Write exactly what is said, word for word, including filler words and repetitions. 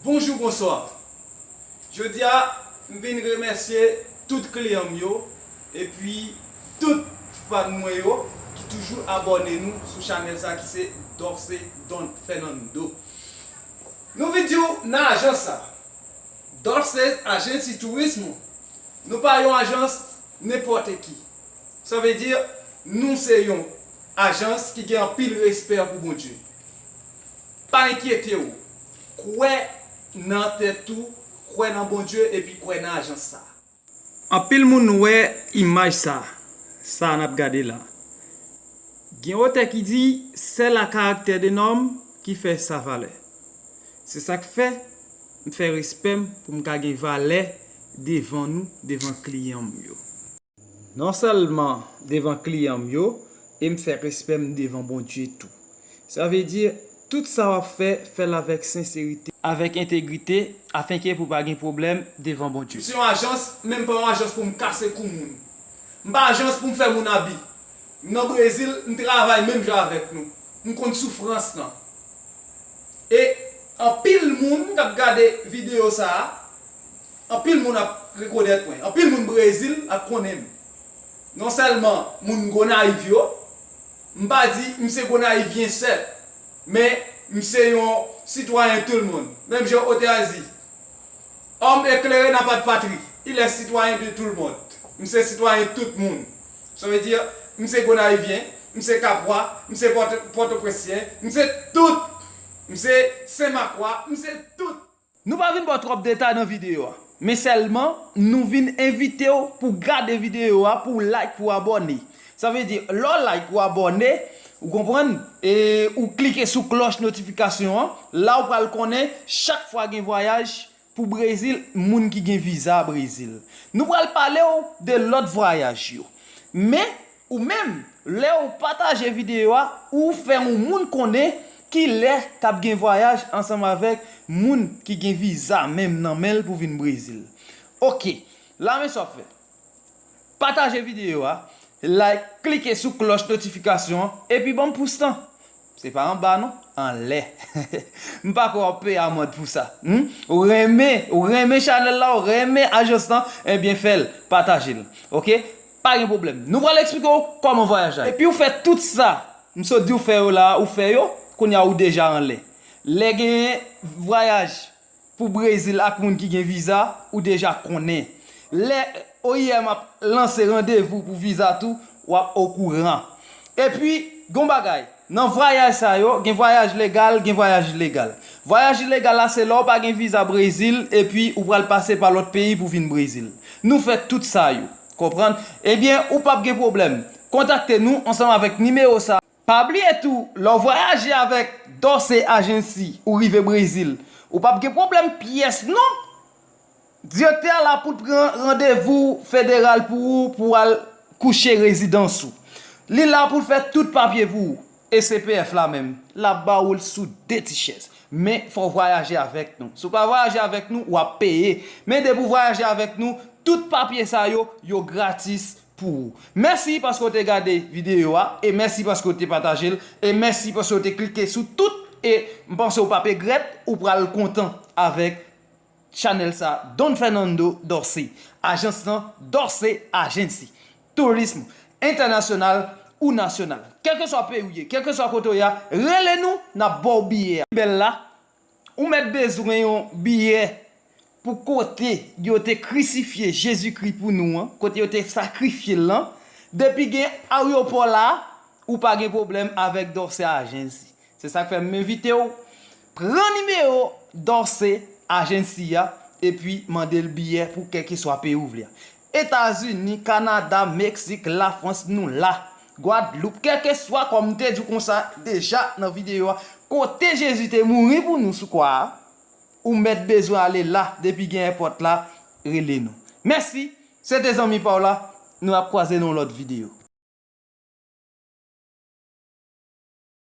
Bonjou, bonswa. Jodi a, m vin remèsye tout kliyan m yo, epi tout fan mwen yo ki toujou abòne nou sou chanèl sa ki se Dorce Don Fernando. Nou vin di w nan ajans sa, Dorce Agency Turismo, nou pa yon ajans nenpòt ki. Sa vle di, nou se yon ajans ki gen anpil respè pou Bondye. Pa enkyete w. Kwè nan tèt ou, kwè nan Bondye epi kwè nan ajans sa. Anpil moun wè imaj sa, sa n ap gade la. Gen otè ki di, c'est la caractère d'un homme qui fait sa valeur. Se sa k fè m fè respè m pou m ka gen valè devan nou, devan kliyan m yo. Non sèlman devan kliyan m yo, e m fè respè m devan Bondye tou. Sa vle di, tout sa w ap fè, fè l avèk senserite, avèk entegrite, afenke pou pa gen pwoblèm devan Bondye. M se yon ajans, men m pa yon ajans pou m kase kou moun. M pa ajans pou m fè moun abi. M nan Brezil, m travay menm jan avèk nou. M konn soufrans lan. E anpil moun k ap gade videyo sa a, anpil moun ap rekonèt mwen. Anpil moun Brezil ap konnen m. Non sèlman moun Gonayiv yo, m pa di m se Gonayivyen sèl, men m se yon sitwayen tout le monde. Menm jan otè a di, homme éclairé n'a pas de patrie, il est citoyen de tout le monde. M se sitwayen tout moun. Sa vle di, m se Gonayivyen, m se Kapwa, m se Pòtoprensyen, m se tout. M se Senmakwa, m se tout. Nou pa vin ba w twòp detay nan videyo a, men sèlman nou vin envite w pou w gade videyo a, pou w like, pou w abòne. Sa vle di, lè w like, ou abòne, ou konprann, e ou klike sou klòch notifikasyon an, la ou pral konnen chak fwa gen vwayaj pou Brezil, moun ki gen viza Brezil. Nou pral pale w de lòt vwayaj yo. Men, ou menm, lè ou pataje videyo a, ou fè yon moun konnen kilè k ap gen vwayaj ansanm avèk moun ki gen viza menm nan men l pou vin Brezil. Oke, la men sa w ap fè. Pataje videyo a, like, klike sou klòch notifikasyon an, epi ban m pous lan. Se pa anba non, anlè. M pa kwè w ap peye amann pou sa. Hmm? Ou renmen, ou renmen chanèl la, ou renmen ajans lan, ebyen fè l, pataje l. Oke? Pa gen pwoblèm. Nou pral eksplike w kòman vwayaj la. Epi ou fè tout sa, m sot di w fè yo la, ou fè yo, kounye a ou deja anlè. Lè gen vwayaj pou Brezil ak moun ki gen viza, ou deja konnen. Lè O I M ap lanse randevou pou viza tou, w ap okouran. Epi, gen yon bagay, nan vwayaj sa yo, gen vwayaj legal, gen vwayaj ilegal. Vwayaj ilegal la, se lè w pa gen viza Brezil, epi ou pral pase pa lòt peyi pou vin Brezil. Nou fè tout sa yo, konprann? Ebyen, ou p ap gen pwoblèm. Kontakte nou ansanm avèk nimewo sa. Pa bliye tou, lè w vwayaje avèk Dorce Agency, ou rive Brezil, ou p ap gen pwoblèm pyès non. Direktè a la pou l pran randevou federal pou ou, pou w al kouche rezidans ou. Li la pou l fè tout papye pou ou. E C P F la menm, l ap ba ou l sou de ti chèz. Men, fò w vwayaje avèk nou. Si w pa vwayaje avèk nou, w ap peye. Men depi w vwayaje avèk nou, tout papye sa yo, yo gratis pou ou. Mèsi paske w te gade videyo a, e mèsi paske w te pataje l, e mèsi paske w te klike sou tout, e m panse w p ap egrèt, ou pral kontan avèk chanèl sa, Don Fernando Dorce. Ajans lan, Dorce Agency. Tourism entènasyonal ou nasyonal. Kèlkeswa peyi w ye, kèlkeswa kote w ye a, rele nou, n ap ba w biyè a. Bèl la, ou mèt bezwen yon biyè pou kote yo te krisifye Jezikri pou nou an, kote yo te sakrifye l lan. Depi gen aryopò la, ou pa gen pwoblèm avèk Dorce Agency. Se sa k fè m envite w pran nimewo Dorce Agency a epi mande l biyè pou kèlkeswa peyi w vle a. Etazini, Kanada, Meksik, Lafrans, nou la. Gwadloup, kèlkeswa, kòm m te di w konsa deja nan videyo a, kote Jezi te mouri pou nou sou kwa a, ou mèt bezwen ale la, depi gen èpòt la, rele nou. Mèsi, se te zanmi pa w la, nou ap kwaze nan yon lòt videyo.